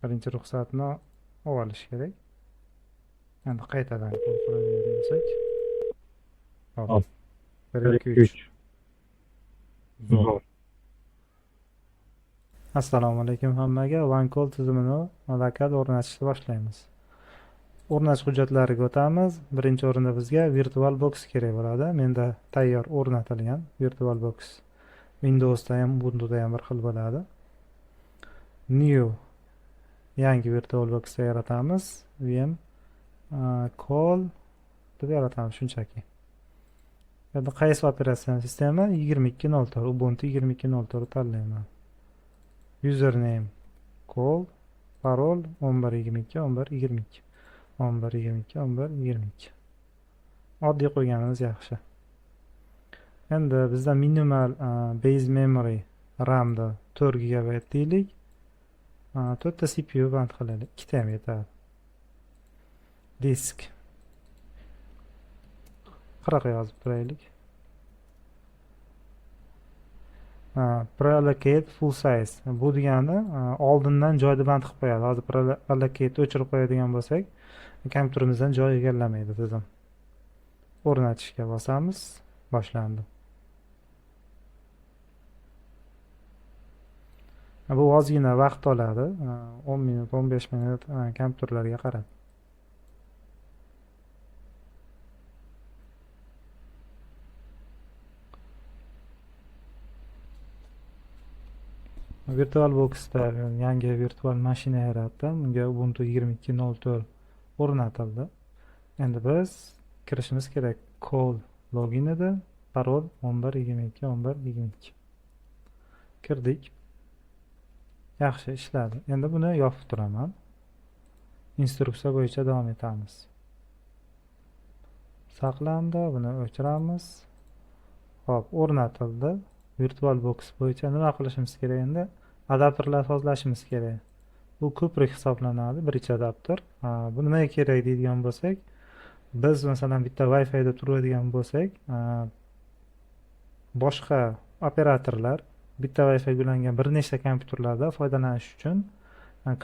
Birinchi ruxsatni olish kerak. Endi qaytadan call qiladigan bo'lsak. Hop. 1 2 3. Zo'r. Assalomu alaykum hammaga. OneCall tizimini lokal o'rnatishni boshlaymiz. O'rnatish hujjatlariga o'tamiz. Birinchi o'rinda bizga VirtualBox kerak bo'ladi. Menda tayyor o'rnatilgan VirtualBox. Windowsda ham, Ubuntuda ham bir xil bo'ladi. New, yangi VirtualBox yaratamiz. VM call deb yaratamiz shunchaki. Endi qaysi operatsion sistema? 22.04, Ubuntu 22.04 tanlayman. Username call, parol 1122 1122 1122 1122. Oddiy qo'yganimiz yaxshi. Endi bizda minimal base memory RAMda 4 GB deylik. 4 ta CPU band qilaylik. Ikkita ham yetadi. Disk 40 yozib turaylik. Preallocate full size. Bu degani oldindan joyni band qilib qo'yadi. Hozir preallocate o'chirib qo'yadigan bo'lsak, kompyuterimizdan joy egallamaydi tizim. O'rnatishga bosamiz, boshlandi. Bu ozgina vaqt oladi, 10 minut, 15 minut kompyuterlarga qarab. VirtualBoxda yangi virtual mashina yaratdim. Unga Ubuntu 22.04 o'rnatildi. Endi biz kirishimiz kerak. Call login edi, parol 1122 1122. Kirdik. Yaxshi ishladi. Endi buni yopib turaman. Instruksiya bo'yicha davom etamiz. Saqlandi, buni o'chiramiz. Xo'p, o'rnatildi. VirtualBox bo'yicha nima qilishimiz kerak endi? Adapterlar sozlashimiz kerak. Bu ko'prik hisoblanadi, bridge adapter. Bu nimaga kerak deydigan bo'lsak, biz masalan bitta Wi-Fi da turadigan bo'lsak, boshqa operatorlar bitta Wi-Fi ulangan bir nechta kompyuterlarda foydalanish uchun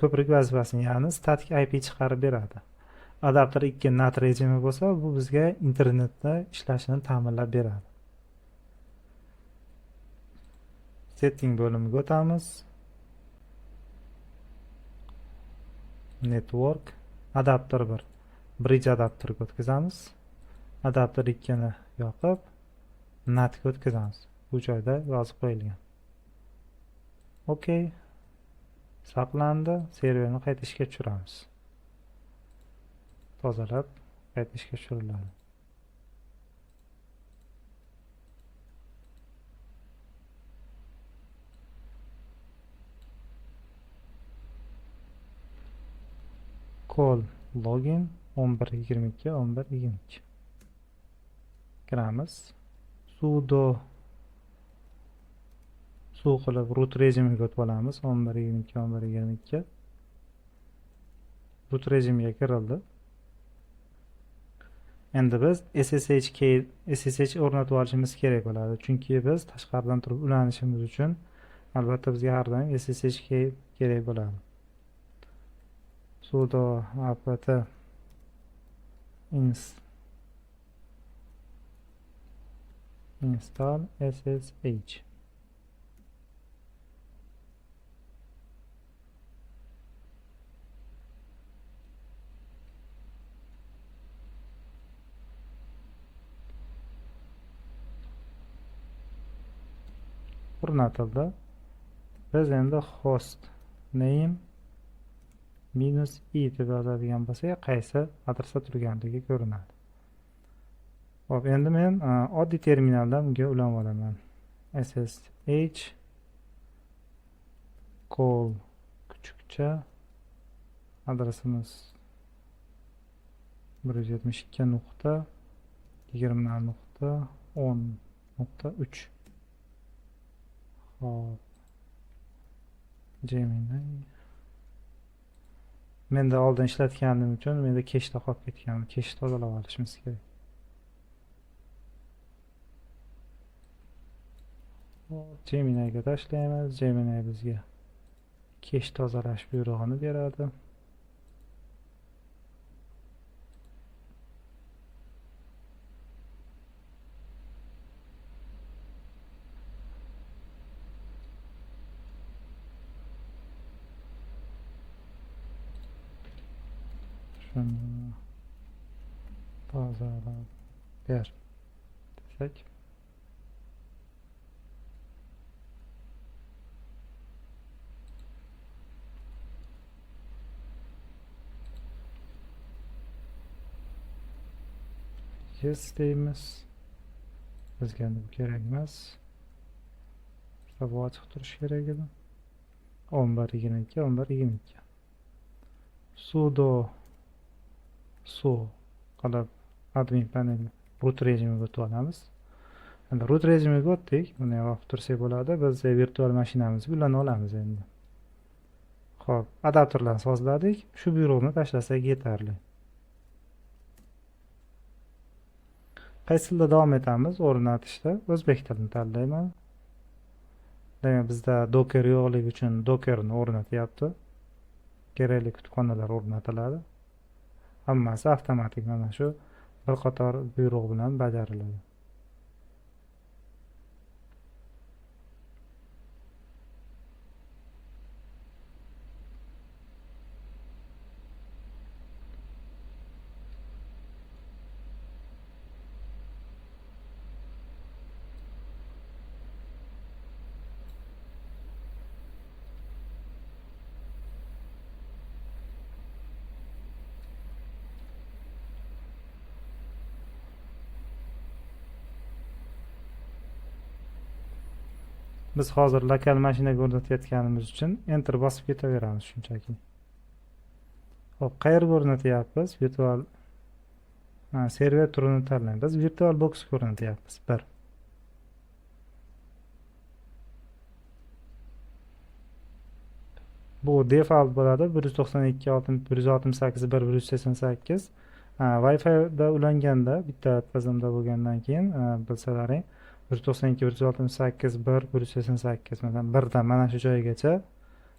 ko'prik vazifasini, ya'ni static IP chiqarib beradi. Adapter 2 NAT rejimi bo'lsa, bu bizga internetda ishlashini ta'minlab beradi. Setting bo'limiga o'tamiz. Network adapter 1 bridge adapterga o'tkazamiz. Adapter 2 ni yoqib NATga o'tkazamiz. Bu joyda yozib qo'yilgan. Okay. Saqlandi. Serverni qayta ishga tushiramiz. Tozalab qayta ishga tushiriladi. Call login 1122 1122. Kiramiz. Sudo su qilib root rejimiga o'tib olamiz. 1122 1122. Root rejimiga kirildi. Endi biz SSH key, SSH o'rnatib olishimiz kerak bo'ladi. Chunki biz tashqaridan turib ulanishimiz uchun albatta bizga har doim SSH key kerak bo'ladi. Sudo apt install SSH. O'rnatildi. Biz endi host name minus i deb yozadigan bo'lsak, qaysi adresda turganligi ko'rinadi. Xo'p, endi men oddiy terminaldan bunga ulanib olaman. SSH call kuchukcha adresimiz 172.20.10.3. Xo'p. Gemini. Menda oldin ishlatganim uchun menda kechda qolib ketgan. Kechni tozalab olishimiz kerak. Xo'p, Gemini'ga tashlaymiz. Gemini bizga Kesh tozalash buyrug'ini beradi. Shuni tozalab ber desak. Yes deymiz. Bizga endi bu kerak emas. Bu ochiq turishi kerak edi. 11 22 11 22. Sudo su qilib admin panel root rejimiga o'tib olamiz. Endi root rejimiga o'tdik. Buni ham olib tursak bo'ladi. Biz virtual mashinamizga ulana olamiz endi. Xo'p, adapterlarni sozladik. Shu buyruqni tashlasak yetarli. Qaysi tilda davom etamiz o'rnatishda? O'zbek tilini tanlayman. Demak, bizda Docker yo'qligi uchun Dockerni o'rnatyapti. Kerakli kutubxonalar o'rnatiladi. Hammasi avtomatik mana shu bir qator buyruq bilan bajariladi. Biz hozir lokal mashinaga o'rnatayotganimiz uchun enter bosib ketaveramiz shunchaki. Xo'p, qayerga o'rnatyapmiz? Virtual server turini tanlaymiz. Biz virtual box o'rnatyapmiz. 1. Bu default bo'ladi. 192 168 1 188. Wi-Fi'da ulanganda bitta tizimda bo'lgandan keyin bilsalaring 192 168 1 188 masalan birdan mana shu joygacha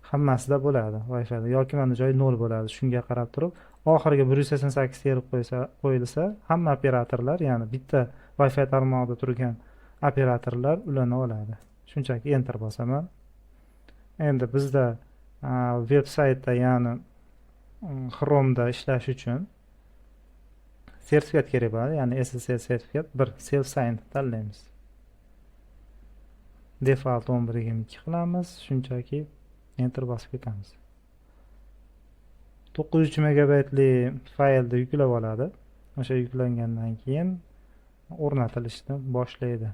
hammasida bo'ladi Wi-Fi'da yoki mana joyi 0 bo'ladi. Shunga qarab turib oxiriga 188 terib qo'yilsa hamma operatorlar, ya'ni bitta Wi-Fi tarmog'ida turgan operatorlar ulana oladi. Shunchaki enter bosaman. Endi bizda veb saytda, ya'ni Chrome'da ishlash uchun sertifikat kerak bo'ladi, ya'ni SSL sertifikat bir self sign tanlaymiz. Default 11.22 qilamiz, shunchaki enter bosib ketamiz. 903 megabaytli faylni yuklab oladi. O'sha yuklangandan keyin o'rnatilishni boshlaydi.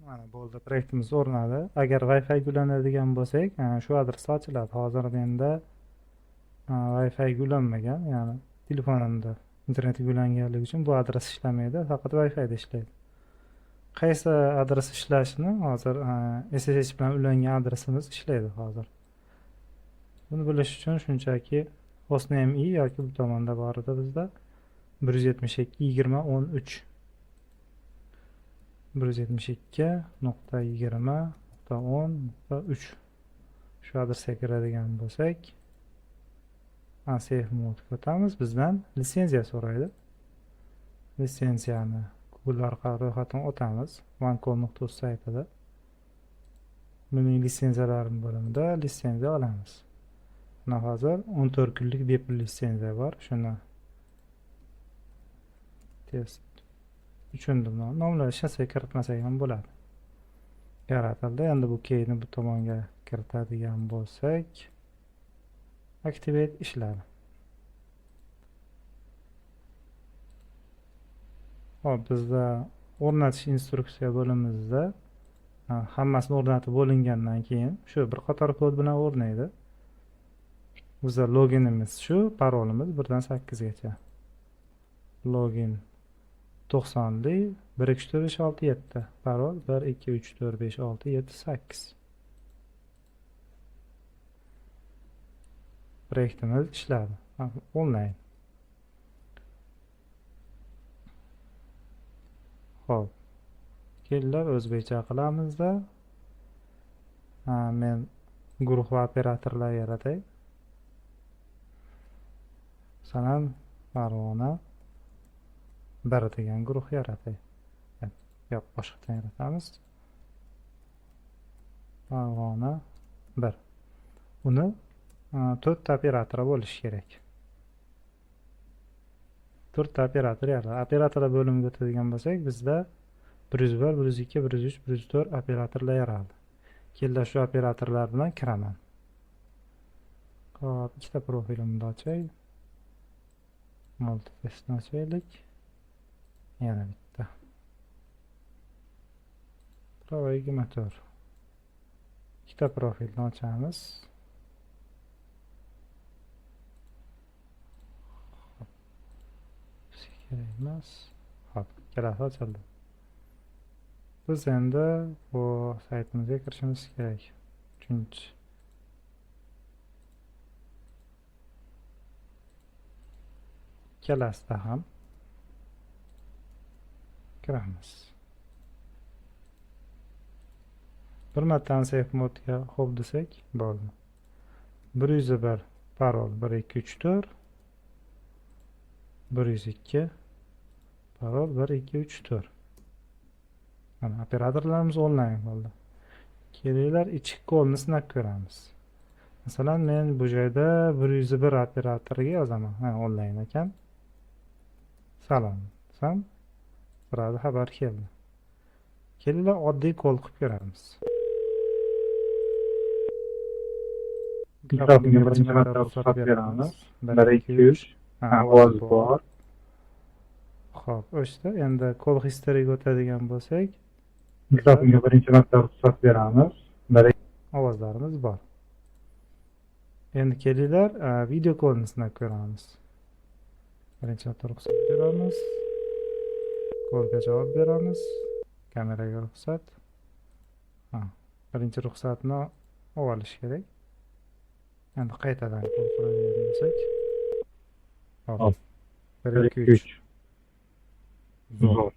Mana bo'ldi, proyektimiz o'rnadi. Agar Wi-Fi ulanadigan bo'lsak, shu adresda ochiladi. Hozir menda Wi-Fi ulanmagan, ya'ni telefonimda internetga ulanganligi uchun bu adres ishlamaydi, faqat Wi-Fi'da ishlaydi. Qaysi adres ishlashini hozir SSH bilan ulangan adresimiz ishlaydi hozir. Buni bilish uchun shunchaki hostname i yoki bu tomonda bor edi bizda 172 20 13. 172.20.10.3 shu adresga kiradigan bo'lsak, unsafe mode o'tamiz. Bizdan litsenziya so'raydi. Litsenziyani Google orqali ro'yxatdan o'tamiz. OneCall.uz saytida mening litsenziyalarim bo'limida litsenziya olamiz. Mana hozir 14 kunlik bepul litsenziya bor. Shuni test Tushundim. Nomlar hech narsaga kiritmasak ham bo'ladi. Yaratildi. Endi bu keyni bu tomonga kiritadigan bo'lsak, activate ishladi. Hop, bizda o'rnatish instruksiya bo'limimizda hammasini o'rnatib bo'lingandan keyin shu bir qator kod bilan o'rnaydi. Bizda loginimiz shu, parolimiz 1 dan 8 gacha. Login 90lik 1 2 3 4 5 6 7. Parol 1 2 3 4 5 6 7 8. Proyektimiz ishladi. Onlayn. Xo'p. Kelinglar o'zbekcha qilamizda. Men guruh va operatorlar yaratay. Masalan, Farg'ona 1 degan guruh yaratay. Yo'q, boshqatdan yaratamiz. Farg'ona 1. Uni 4 ta operatori bo'lishi kerak. 4 ta operator yaratadi. Operatorlar bo'limiga o'tadigan bo'lsak, bizda 101, 102, 103, 104 operatorlar yaraldi. Kelinglar shu operatorlar bilan kiraman. Xo'p, ikkita profilimni ochay. Multitestni ochaylik. Yana bitta. Prava 24. Ikkita profilni ochamiz. Bizga kerak emas. Xo'p, ikkalasi ochildi. Biz endi bu saytimizga kirishimiz kerak. Uchinchi. Ikkalasida ham kiramiz. Bir marta safe modga hop desak bo'ldi. 101 parol 1 2 3 4. 102 parol 1 2 3 4. Mana operatorlarimiz onlayn bo'ldi. Kelinglar ichki kolni sinab ko'ramiz. Masalan, men bu joyda 101 operatorga yozaman. Ha, onlayn ekan. Salom desam, sirada xabar keldi. Kelinglar oddiy kol qilib ko'ramiz. Mikrofonga birinchi marta ruxsat beramiz. 1 2 3. Ha, ovoz bor. Xo'p, o'shda endi call historyga o'tadigan bo'lsak, Mikrofonga birinchi marta ruxsat beramiz. 1 ovozlarimiz bor. Endi kelinglar video callni sinab ko'ramiz. Birinchi marta ruxsat beramiz. Callga javob beramiz. Kameraga ruxsat. Ha, birinchi ruxsatni olish kerak. Endi qaytadan call qiladigan bo'lsak. Hop. 1 2 3. Zo'r.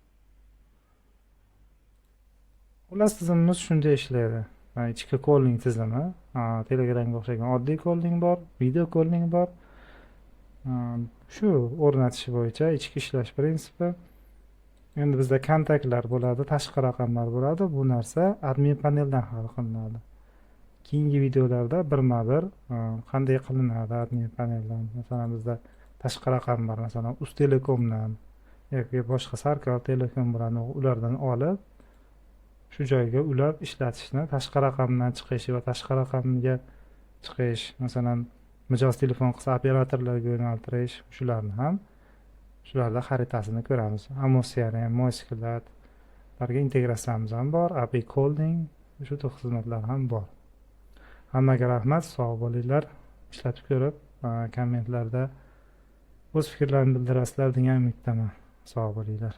Xullas, tizimimiz shunday ishlaydi. Ichki calling tizimi, Telegramga o'xshagan oddiy calling bor, video calling bor. Shu o'rnatish bo'yicha ichki ishlash prinsipi. Endi bizda kontaktlar bo'ladi, tashqi raqamlar bo'ladi. Bu narsa admin paneldan hal qilinadi. Keyingi videolarda birma-bir qanday qilinadi admin paneldan. Masalan, bizda tashqi raqam bor, masalan, Uztelecomdan yoki boshqa Sarkor Telecom bilan ulardan olib shu joyga ulab ishlatishni, tashqi raqamdan chiqish va tashqi raqamga chiqish, masalan, mijoz telefon qilsa operatorlarga yo'naltirish, shularni ham shularda xaritasini ko'ramiz. Amo CRM, MySQL ularga integratsiyamiz ham bor, API calling, shu xil xizmatlar ham bor. Hammaga rahmat, sog' bo'linglar. Ishlatib ko'rib, kommentlarda o'z fikrlarini bildirasizlar degan umiddaman. Sog' bo'linglar.